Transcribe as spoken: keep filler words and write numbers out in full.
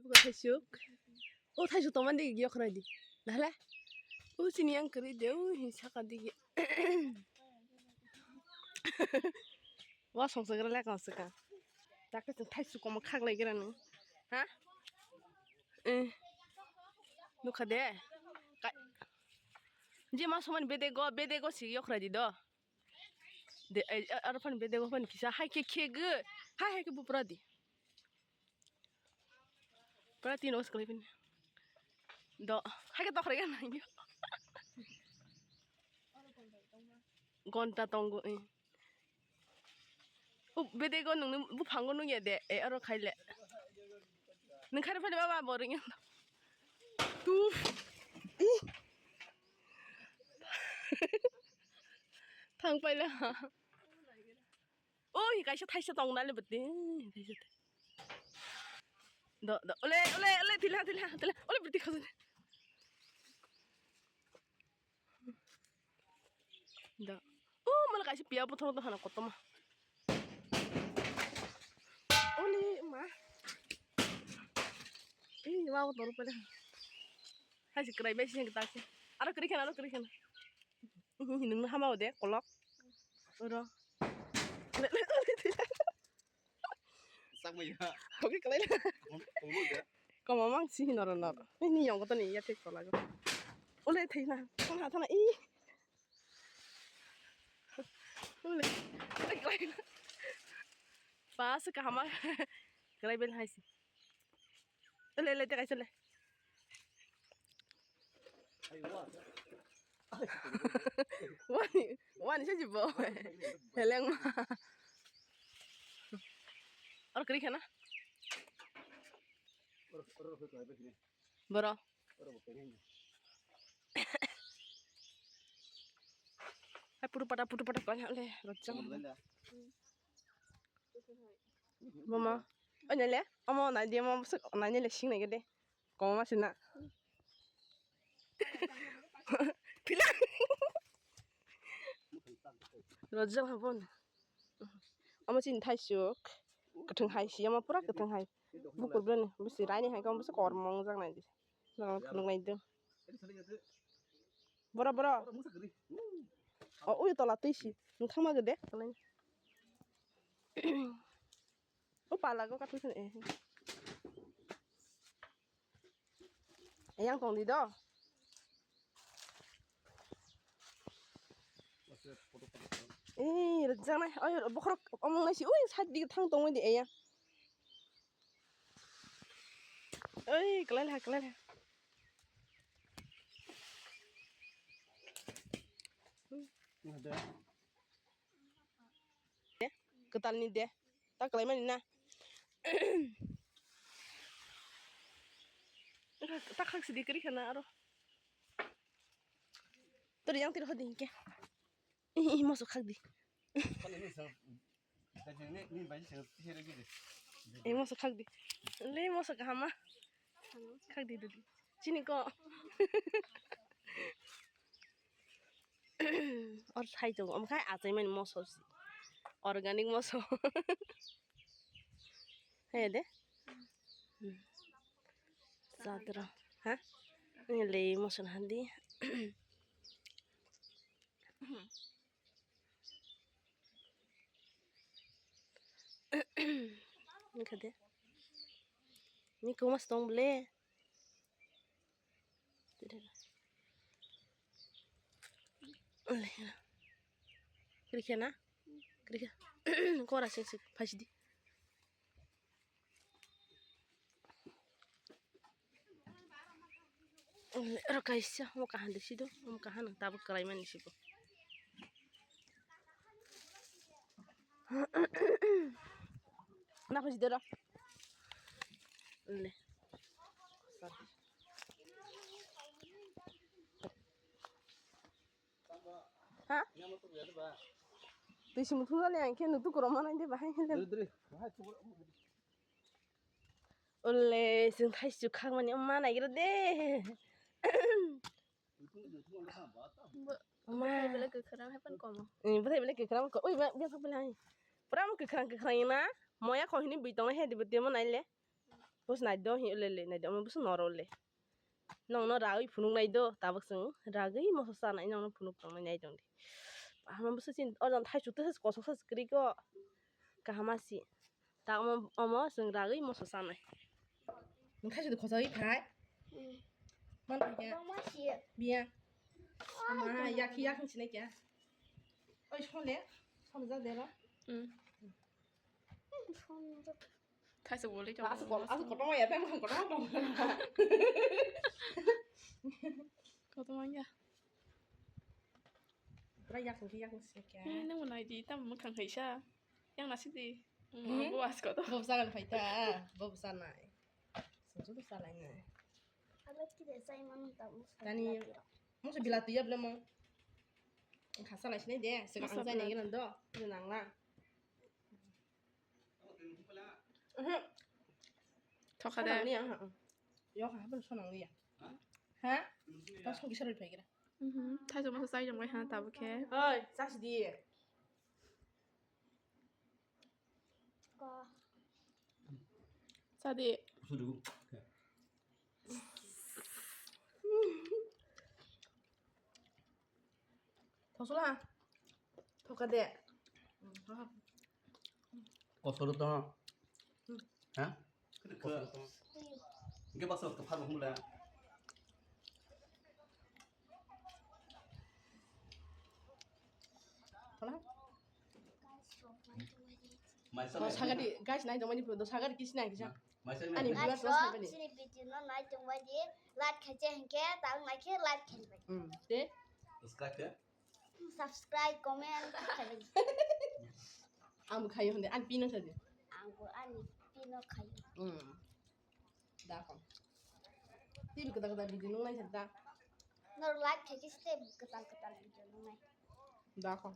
Buka thaisuk. O thaisuk tongmani digi giyokhrai di. Nahle. O chini yang kwrwi de, o hin saka digi. Wa songsa gra le kong saka. Takhe chwng thaisuk komo khaklai gra nung. Ha? Eh. Nukha de. Ka-, je ma somani bedego, bedego si yokhrai di do. De, ai, a-, aro phani bedego phani kisa hai khe khego. Hai, hai khe bupra di. Pura tin os kalai pin. Do, hai khe tokhrai khe nangyo. Gonta tongo, eh. O, bedego nungni buphango nungya de, eh, aro khaile. Nung khaire phani baba boring. Tu. Ih. Thang paila. Oi, kaisa thaisa tong nale bete. Thaisa. Do, do. Ole, ole, ole, tila, tila, tila. Ole bete khajun. Do. O, mala kaisa piya bothong to hana kotoma. Ole ma. Ei, wa bothong pala. Hai si krai bai si tak. Aro kri khana, aro kri khana. Nungno hama ode kolok. Oro. Sakmaya. Oke, kalai. Tunggu ya. Koma mang si noro noro. Ini yang kota ni ya tek tola go. Ole thai na. Thana thana i. Ole. Pas kahama. Kalai bel hai si. Le, le, te kaisa le. Wani, wani se jibo. Heleng ma. Aro kri khana. Boro. Hai puru pada, puru pada kanya le, rojang. Mama, oh, nyale, omo nai dia, mama, sik nai nyale sing nai gede. Koma sina. Pila. Rojang habon. Omo chin thaisuk. Kathang hai si, omo pura kathang hai. Bukur blen, bisi raini hai, omo bisi kormong jang nai di. Nang khulung nai dong. Boro, boro. O, ui tola twi si. Nung thangma gede. O pala go katwi khun, eh. Eyang tong di do. Eh, rwjak nai. Oi, bokhorok omong nai si. Ui, side di thang tong di eyang. Oi, kalai la, kalai la. Kwtal ni de. Ta kalai mani na. Ta khak sidi kri khana aro. Tori yang tiri hodi ke. Ih, ih, moso khak di. Ih, moso khak di. Le moso kahama. Khak di dudi. Chini ko. Or thai tongo. Omo khai achai mani moso si. Organic moso. He de. Sadra. Ha? Ini le moso handi. Wngkha de. Ni koma se tong bole. Krikhana? Krikha. Kora sing sing phasidi. Oro kaisa omo kahan de sido, omo kahan tabuk kwlai mani sibo. Na phasidi oro. Le. Ha? Twi simi thung jani ang khe nutu kwrwngma nai de bahai hwnle. Dri, dri, bahai chukro. Ole, chwng thaisu khakmani ma naigra de. Bo-, ma. Bwthai belai kwkhwrang hai phano komo. Eh, bwthai belai kwkhwrang ko. Ui, ma, bia phak belai. Pura ma kwkhwrang kwkhwrang na. Moya kho hini bui tong he de bwtwi ma nai le. O Nai do hi le le, nai do, omo busu noro le. Nongno ragwi phunuk nai do, tabuk chwng ragwi moso chanai, nongno phunuk tongnai nai tong di. Ama busu chin, o jang thaichuk tesa kosok sa kwrwi ko. Kaham asi. Ta omo, omo chwng ragwi moso chanai. Nwng thaichuk de khosagwi phai. Hmm. Man phai khe. Bangma si. Biya. Ama yakhi yakhi sinai kya. Oi, sole. Sole ja dera. Hmm. Sole ja. Thaisa bolai tong. Asuk kotoma, asuk kotoma ya, tang kotoma tong. Kotoma ya. Pura yak hingke yak sini kya. Nang mo nai di, tam mo khang hai sa. Yang nasi di. Hmm? Bo as koto. Bo sana phai ta, bo sana. Sungsu bo sana nai. Tani mo se bilati ya bla mo. Khasa lai sini de, se khasa lai nai do. Nang la. Thoka de. Sonang ni ang ha. Yok ha, ben sonang ni ya. Ha? Pas ko kisar pai kira. Mhm. Thai joma sai jom ha, tabu khe. Oi, sas di. Sa di. Sudu. Thosla. Thoka de. Kosoro to. Ha? Kosoro to. Ge baksa to phar hum la. Thola. Maisa. Sagadi, guys, nai tongmani photo sagadi kisi nai kisa. Maisa. Ani viewers no saibani. Sini video no nai tongmani like khaje hingke tang nai khe like khaje. Hmm. Te? Subscribe khe? Subscribe, comment khaje. Ang bo khayo hande, ang pino khaje. Ang bo ani pino khayo. Hmm. Dakho. Tibi kata kata video nung nai sa da. Nor like khaje ste kata kata video nung nai. Dakho.